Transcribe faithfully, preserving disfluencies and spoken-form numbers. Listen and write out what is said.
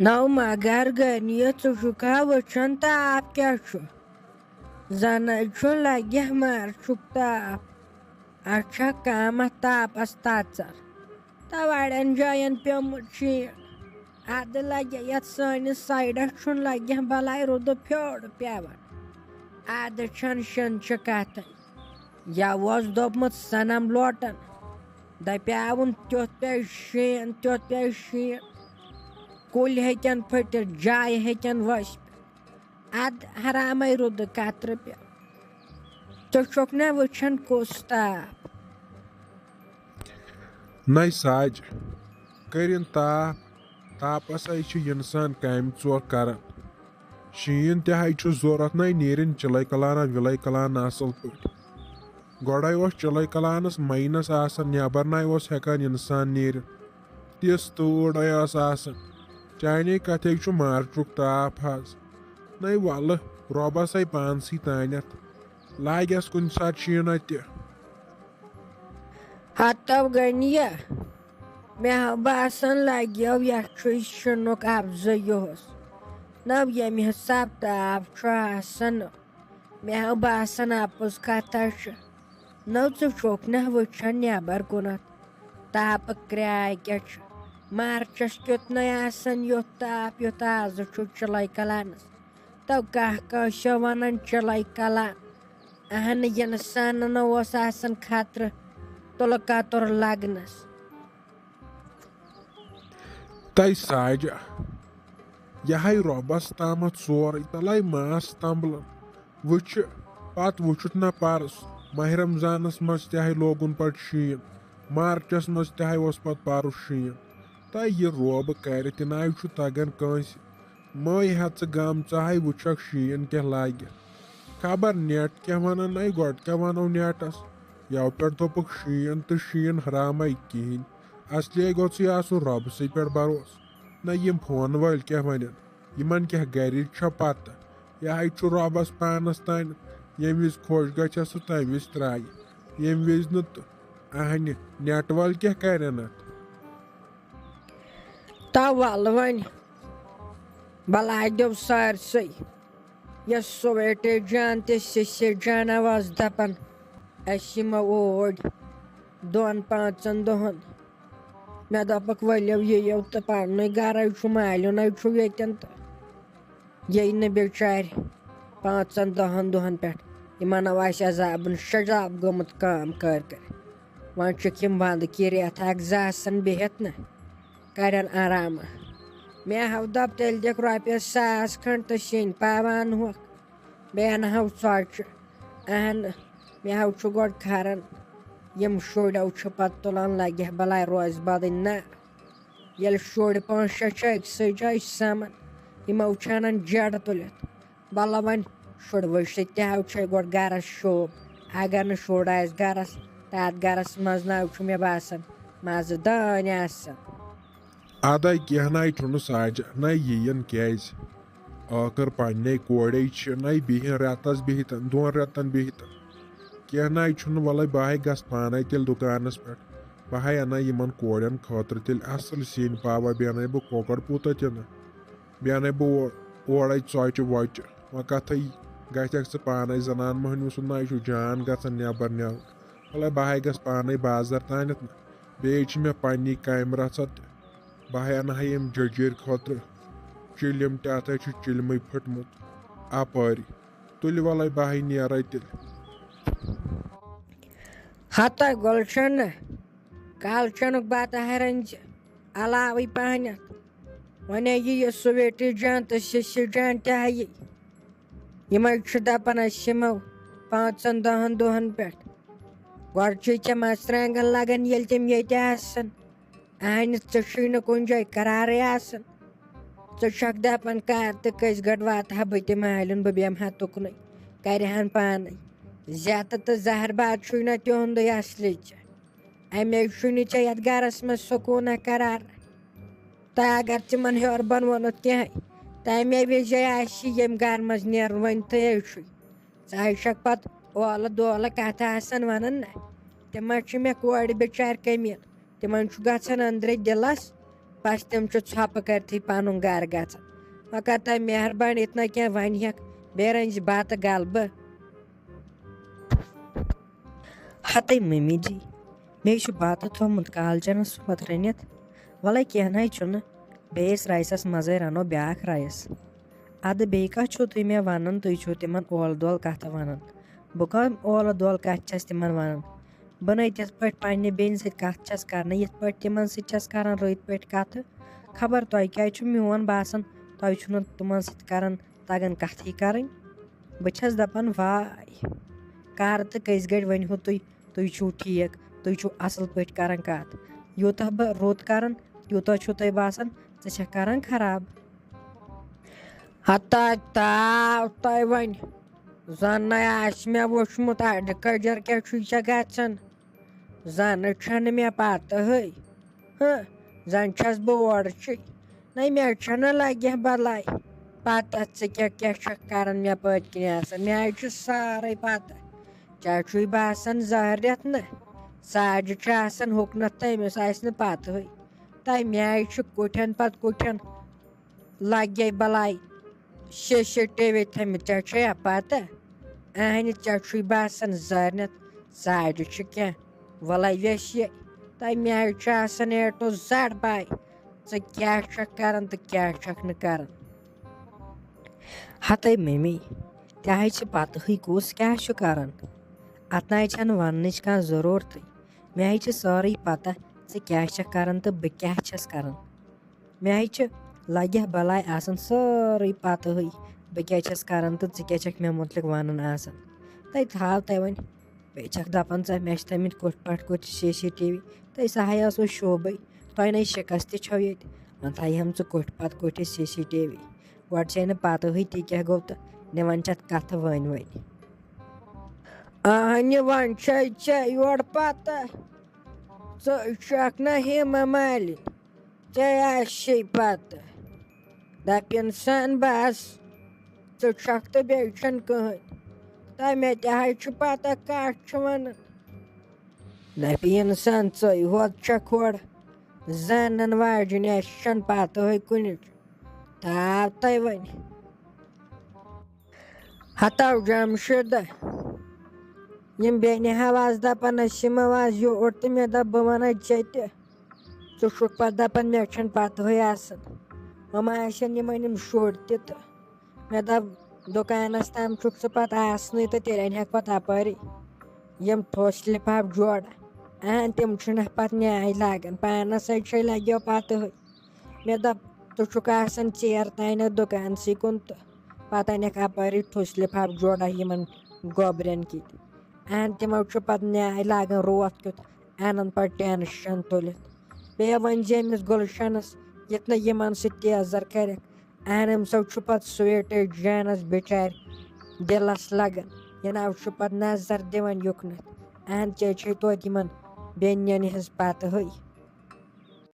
نو مگر غنی، ژٕ چھُکھا وٕچھان تاپھ کیٛاہ چھُ؟ زَنَے چھُ لَگہِ مارچُک تاپھ۔ اَتھ چھا قامَتھ تاپَس تَژَر؟ تہٕ واریاہَن جایَن پیوٚمُت شیٖن۔ اَدٕ لَگہِ یَتھ سٲنِس سایڈَس چھُنہٕ لَگہِ بَلاے رُدٕ پھیوٚر پٮ۪وان۔ اَدٕ چھَنہٕ شِنچہِ کَتھٕے۔ یَوٕ اوس دوٚپمُت صنم لوٹَن۔ دَپیٛاوُن تیُتھ پیٚیہِ شیٖن، تیُتھ پیٚیہِ شیٖن۔ کُلۍ ہیٚکن پھٔٹِتھ، جایہِ ہیٚکن ؤسِتھ۔ اَدٕ حرامَے رُدٕ قطرٕ پیوٚو۔ ژٕ چھُکھ نہ وٕچھان کُس تاپھ؟ نَے ساج، کٔرِن تاپھ، تاپَس ہَے چھُ اِنسان کامہِ ژور کران۔ شیٖن تہِ ہَے چھُ ضوٚرَتھ، نَے نیرِن چِلَے کلانہ وِلَے کلانہ اَصٕل پٲٹھۍ۔ گۄڈَے اوس چِلَے کلانَس ماینَس آسان، نٮ۪بَر نَے اوس ہٮ۪کان اِنسان نیٖرِتھ۔ تِژھ تۭر ٲس آسان۔ چانے کَتھے چھُ مارچُک تاپھ حظ۔ نَے وَلہٕ، رۄبَس ہے پانسٕے تانٮ۪تھ۔ لاگٮ۪س کُنہِ ساتہٕ شیٖنہ تہِ۔ ہتو غنیہ، مےٚ ہا باسان لگیو یتھ چھُے شِنُک اَپزٕ یُہُس۔ نو ییٚمہِ حساب تاپھ چھُ آسان، مےٚ ہا باسان اَپُز کتھا چھُ۔ نو ژٕ چھُکھ نہ وٕچھان نٮ۪بر کُنتھ، تاپہٕ کرٛاے کیٛاہ چھُ۔ مارچس کیُتھ نَے آسان یُتھ تاپھ یُتھ آزٕ چھُ چِلَے کلانس۔ تو کانٛہہ کٲنٛسہِ وَنان چِلَے کلان۔ اہنہٕ، اِنسانن اوس آسان خطرٕ تُلہٕ کتُر لگنس۔ تَے ساجہ، یہِ ہَے رۄبَس تامَتھ سورُے، تَلَے ماس تَمبلَن۔ وٕچھِ، پَتہٕ وٕچھُتھ نہ پَرُس، ماہِ رمضانَس منٛز تہِ ہَے لوگُن پَتہٕ شیٖن، مارچَس منٛز تہِ ہَے اوس پَتہٕ پَرُس شیٖن۔ تَے یہِ روبہٕ کَرِ تہِ نَے چھُ تَگان کٲنٛسہِ۔ مٲے ہٮ۪تھ ژٕ غم، ژٕ ہَے وٕچھکھ شیٖن کیٛاہ لاگہِ۔ خبر نیٹ کیٛاہ وَنان، نَے گۄڈٕ کیٛاہ وَنو نیٹَس۔ یَوٕ پٮ۪ٹھ دوٚپُکھ شیٖن تہٕ شیٖن حرامَے کِہیٖنۍ۔ اصلی گوٚژھُے آسُن رۄبسٕے پٮ۪ٹھ بھروسہٕ۔ نہ یِم فون وٲلۍ کیٛاہ وَنن؟ یِمن کیٛاہ گرِچ چھا پتہ؟ یہِ ہَے چھُ رۄبس پانس تام۔ ییٚمہِ وِزِ خۄش گژھٮ۪س سُہ تَمہِ وِزِ ترٛایہِ۔ ییٚمہِ وِزِ نہٕ تہٕ اہنہِ، نیٹ وٲلۍ کیٛاہ کرن اتھ؟ تو ول وۄنۍ، بلاے دیو سارسٕے۔ یۄس سویٹے جان تہٕ سِسے جان آواز دپان، أسۍ یِمو اوٗرۍ دۄن پانٛژن دۄہن۔ مےٚ دوٚپُکھ، ؤلِو یِیِو تہٕ پننُے گرے چھُ، مالیُنٕے چھُ ییٚتٮ۪ن تہٕ ییٚلہِ نہٕ بِچارِ پانٛژن دَہَن دۄہَن پٮ۪ٹھ یِمَن آسہِ عذابَن شذاب گوٚمُت کٲم کٔر کٔرِتھ۔ وۄنۍ چھِکھ یِم وَندٕ کہِ رٮ۪تھ اَکھ زٕ آسان بِہِتھ نہ، کَرن آرامہ۔ مےٚ ہاو دَپ تیٚلہِ دِکھ رۄپیَس ساس کھنٛڈ تہٕ سِنۍ پاوان ہۄکھ۔ بیٚیہِ اَنہٕ ہاو ژۄچہِ۔ اہن، مےٚ ہاو چھُ گۄڈٕ کھران۔ یِم شُرۍ ہاو چھِ پَتہٕ تُلان لَگہِ ہا بَلاے روزِ بَدٕنۍ نہ۔ ییٚلہِ شُرۍ پانٛژھ شےٚ چھِ أکسٕے جایہِ سَمان، یِمو چھِ اَنان جیڈٕ تُلِتھ۔ بَلہٕ وۄنۍ شُرۍ وٕچھ سۭتۍ تہِ ہاو چھِ گۄڈٕ گَرَس شوٗب۔ اگر نہٕ شُر آسہِ گَرَس، تَتھ گَرَس منٛز نہ چھُ مےٚ باسان مَزٕ دٲنۍ آسان۔ اَدَے کینٛہہ نَے چھُنہٕ ساجہ، نَے یِیِن کیٛازِ؟ ٲخٕر پنٛنے کورے چھِ، نَے بِہِن رٮ۪تَس بِہِتَن، دۄن رٮ۪تَن بِہِتَن۔ کینٛہہ نَے چھُنہٕ، وَلَے بہٕ ہَے گژھٕ پانَے تیٚلہِ دُکانَس پٮ۪ٹھ۔ بہٕ ہَے اَنَے یِمَن کورٮ۪ن خٲطرٕ تیٚلہِ اَصٕل سِنۍ پاوا، بیٚیہِ اَنَے بہٕ کۄکَر پوٗتہ تہِ نہٕ۔ بیٚیہِ اَنَے بہٕ اور-، اورَے ژۄچہِ وۄچہِ۔ وۄنۍ کَتھٕے گژھٮ۪کھ ژٕ پانَے زَنان مۄہنیوٗ سُنٛد، نَے چھُ جان گژھان نٮ۪بَر نیرُن۔ وَلَے بہٕ ہَے گژھٕ پانَے بازَر تانٮ۪تھ نہ۔ بیٚیہِ چھِ مےٚ پنٛنی کامہِ رَژھا تہِ۔ بہٕ ہَے اَنہٕ ہا یِم جٔجیٖرۍ خٲطرٕ چِلِم تہِ، اَتھ ہَے چھُ چِلمٕے پھٕٹمُت اَپٲری۔ تُلہِ وَلَے بہٕ ہَے نیرَے تیٚلہِ۔ ہَتَے گُلشَنہ، کالچَنُک بَتہٕ ہَے رٔنۍ زِ علاوٕے پَہنَتھ۔ وۄنۍ یہِ یہِ سویٹی جان تہٕ سِسی جان تہِ ہَے یہِ۔ یِمَے چھِ دَپان أسۍ یِمو پانٛژَن دَہَن دۄہَن پٮ۪ٹھ۔ گۄڈٕ چھُے ژےٚ مَرژٕوانٛگَن لَگان ییٚلہِ تِم ییٚتہِ آسَن۔ اہنہِ، ژےٚ چھُے نہٕ کُنہِ جایہِ قرارٕے آسان۔ ژٕ چھَکھ دَپان کَر تہٕ کٔژِ گٲنٛٹہِ واتہٕ ہا بہٕ تہِ مالیُن، بہٕ بیٚہمہٕ ہا تُکنُے، کَرِ ہَن پانَے۔ زیتہٕ تہٕ زہر باد چھُے نہ تِہُنٛدُے اَصلی ژےٚ۔ اَمے چھُے نہٕ ژےٚ یَتھ گَرَس منٛز سکوٗنہ قرار۔ تہٕ اگر تِمَن ہیوٚر بۄن ووٚنُتھ کینٛہہ، تَمے وِزے آسہِ ییٚمہِ گَرٕ منٛز نیرُن وۄنۍ تہٕ ہے چھُے۔ ژٕ ہَے چھَکھ پَتہٕ اولہٕ دولہٕ کَتھٕ آسان وَنان نہ۔ تِم ما چھِ مےٚ کورِ بِچارِ کٔمیٖن۔ تِمَن چھُ گژھان أنٛدرَے دِلَس، پَژھِ تِم چھِ ژھۄپہٕ کٔرتھٕے پَنُن گَرٕ گژھان۔ وۄنۍ کر تہٕ مہربٲنی، یِتھ نہ کینٛہہ وَنہِ ہٮ۪کھ، بیٚیہِ رٔنۍ زِ بَتہٕ گَلہٕ بہٕ۔ ہَتَے مٔمی جی، مےٚ چھُ بَتہٕ تھوٚمُت کالچَنَس سُمبَتھ رٔنِتھ۔ وَلَے کینٛہہ نَے چھُنہٕ، بیٚیِس رایسَس منٛزَے رَنو بیٛاکھ رایس۔ اَدٕ بیٚیہِ کَتھ چھُو تُہۍ مےٚ وَنان؟ تُہۍ چھُو تِمَن اولہٕ دولہٕ کَتھٕ وَنان۔ بہٕ کَم اولہٕ دولہٕ کَتھٕ چھَس تِمَن وَنان؟ بہٕ نَے تِتھ پٲٹھۍ پنٛنہِ بیٚنہِ سۭتۍ کَتھ چھَس کَران، یِتھ پٲٹھۍ تِمَن سۭتۍ چھَس کَران رٕتۍ پٲٹھۍ کَتھٕ۔ خبر تۄہہِ کیٛازِ چھُ میون باسان، تۄہہِ چھُنہٕ تِمَن سۭتۍ کَران، تَگان کَتھٕے کَرٕنۍ۔ بہٕ چھَس دَپان، واے، کَر تہٕ کٔژِ گَڑِ ؤنۍ ہو تُہۍ، تُہۍ چھِو ٹھیٖک، تُہۍ چھِو اَصٕل پٲٹھۍ کَران کَتھ۔ یوٗتاہ بہٕ رُت کَران، تیوٗتاہ چھُو تۄہہِ باسان، ژٕ چھَکھ کَران خراب۔ ہتا تاو تۄہہِ وۄنۍ، زَن نَے آسہِ مےٚ وُچھمُت اَڈٕ کٔجَر کیٛاہ چھُے ژےٚ گژھان؟ زَنہٕ چھَنہٕ مےٚ پَتہٕے۔ ہہ، زَن چھَس بہٕ اورچی۔ نَے مےٚ چھَنہٕ لَگہِ بَلاے پَتہ ژٕ کیٛاہ کیٛاہ چھَکھ کَران مےٚ پٔتۍ کِنۍ آسان۔ مےٚ حظ چھُ سارے پَتہ۔ ژےٚ چھُے باسان زہرٮ۪تھ نہ؟ ساجہِ چھُ آسان ہُکنَتھ، تٔمِس آسہِ نہٕ پَتہٕے۔ تَمہِ آیہِ چھُ کُٹھٮ۪ن پَتہٕ کُٹھٮ۪ن لَگے بَلاے سی سی ٹی وی تھٲمٕتۍ۔ ژےٚ چھےٚ پَتہ؟ اَہنہِ، ژےٚ چھُے باسان زہرٮ۪تھ، ساجہِ چھُ کینٛہہ۔ وَلَے ویسے، تَمہِ آیہِ چھُ آسان اے ٹُو زَڈ پَے، ژٕ کیٛاہ چھَکھ کَران تہٕ کیٛاہ چھَکھ نہٕ کَران۔ ہَتَے مٔمی، تہِ حظ چھِ پَتہٕے کُس کیٛاہ چھُ کَران۔ اَتھ نَے چھَنہٕ وَننٕچ کانٛہہ ضروٗرتٕے۔ مےٚ حظ چھِ سٲرٕے پَتہ، ژٕ کیٛاہ چھَکھ کَران تہٕ بہٕ کیٛاہ چھَس کَران۔ مےٚ حظ چھِ لَگہِ بَلاے آسان سٲرٕے پَتہٕے، بہٕ کیٛاہ چھَس کَران تہٕ ژٕ کیٛاہ چھَکھ مےٚ مُتعلِق وَنان آسان۔ تَے تھاو تَے وۄنۍ، بیٚیہِ چھَکھ دَپان ژٕ، مےٚ چھِ تھٲمٕتۍ کُٹھۍ پَتہٕ کُٹھۍ سی سی ٹی وی، تَے سُہ ہَے اوس وۄنۍ شوبٕے، تۄہہِ نَے شِکَس تہِ چھو ییٚتہِ، وۄنۍ تھایہَم ژٕ کُٹھۍ پَتہٕ کُٹھۍ سی سی ٹی وی، گۄڈٕ چھے نہٕ پَتہٕے تہِ کیٛاہ گوٚو تہٕ نِوان چھَتھ کَتھٕ وٲنۍ وٲنۍ۔ اَہنہِ، وۄنۍ چھے ژےٚ یورٕ پَتہ، ژٕ چھَکھ نہ ہیما مالِنۍ، ژےٚ آسہِ پَتہ۔ دَپہِ اِنسان، بَس، ژٕ چھَکھ تہٕ بیٚیہِ چھَنہٕ کٕہٕنۍ۔ تہٕ مےٚ تہِ حظ چھُ پَتہ کَتھ چھُ وَنان۔ دَپہِ اِنسان، ژٕے ہوت چھَکھ ہورٕ زانَن واجِنۍ، اَسہِ چھَنہٕ پَتہٕے کُنِچ۔ تاو تۄہہِ وۄنۍ۔ ہتو جمشیدہ، یِم بیٚنہِ حواس دپان ٲسۍ، یِم حواس یوٗر تہٕ مےٚ دوٚپ، بہٕ وَنے ژےٚ تہِ۔ ژٕ چھُکھ پتہٕ دپان، مےٚ چھَنہٕ پتہٕے آسان۔ یِم آسن یِمن یِم شُرۍ تہِ تہٕ مےٚ دوٚپ، دُکانس تام چھُکھ ژٕ پتہٕ آسنٕے تہٕ تیٚلہِ اَنہِ ہاکھ پتہٕ اپٲری یِم ٹھوس لِفاف جوڑہ۔ اہن، تِم چھِنہٕ پتہٕ نیٛاے لاگان، پانس سۭتۍ چھے لگیو پتہٕ۔ مےٚ دوٚپ، ژٕ چھُکھ آسان ژیر تانٮ۪تھ دُکانسٕے کُن تہٕ پتہٕ انکھ اپٲری ٹھوس لِفاف جوڑہ یِمن گوبرٮ۪ن کِتۍ۔ اہن، تِمو چھُ پتہٕ نیٛاے لاگان روتھ کیُتھ، انان پتہٕ ٹینشن تُلِتھ۔ بیٚیہِ ؤنۍ زِ أمِس گُلشنس، یُتھ نہٕ یِمن سۭتۍ تیزر کرٮ۪کھ۔ اہن، أمۍ سو چھُ پتہٕ سویٹے جانس بِچارِ دِلس لگان۔ یہِ ناو چھُ پتہٕ نظر دِوان یُکنتھ۔ اہن، ژےٚ چھے توتہِ یِمن بیٚنٮ۪ن ہٕنٛز پتہٕ ہٕے۔